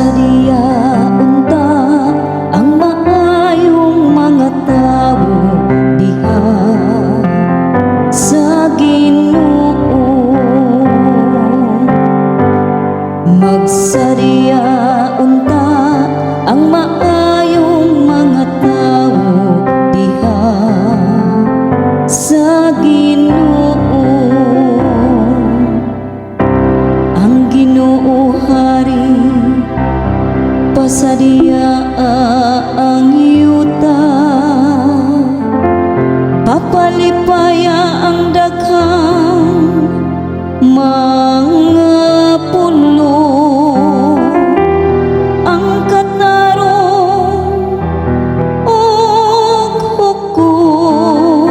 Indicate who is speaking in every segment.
Speaker 1: Magsadya unta ang maayong mga tawo diha sa Ginoo. Magsadya unta ang maayong mga tawo diha sa Ginoo. Ang Ginoo hari, pasadya ang yuta. Papalipaya ang daghang mga pulo. Ang katarong ug hukom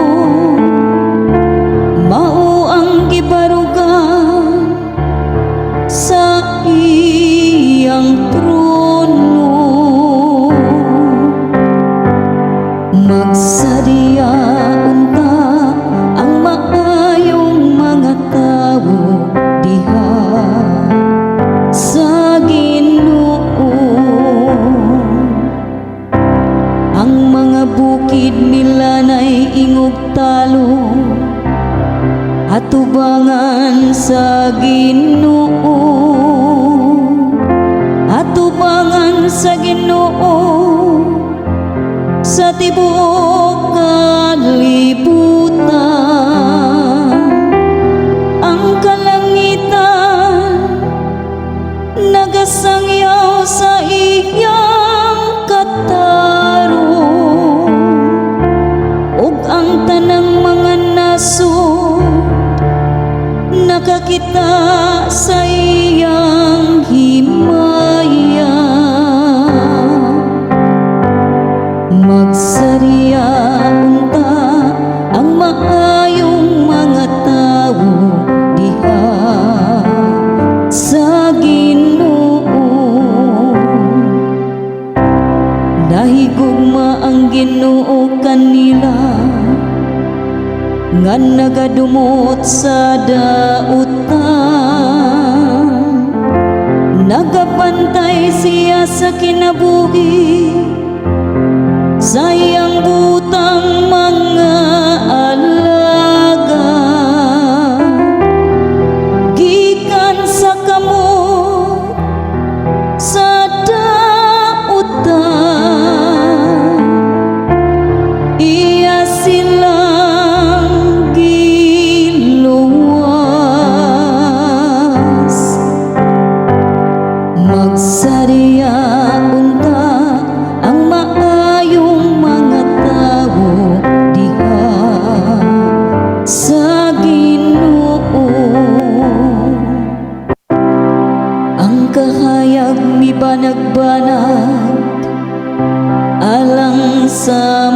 Speaker 1: mao ang gibarugan sa iyang trono. Magsadya unta ang maayong mga tawo diha sa Ginoo. Ang mga bukid milanay ingog talo atubangan sa Ginoo, atubangan sa Ginoo sa tibuok kalibutan. Ang kalangitan nagasangyaw sa iyang katarong ug ang tanang mga nasod nakakita sa iyang himaya. Magsadya unta ang maayong mga tawo diha sa Ginoo. Nahigugma ang Ginoo kanila nga nagadumot sa dautan. Nagabantay siya sa kinabuhi sa iyang butang mga alaga. Gikan sa kamot sa dautan, iya silang giluwas. Magsadya unta ang maayong mga tawo diha sa Ginoo. Ang kahayag mibanag-banag alang sa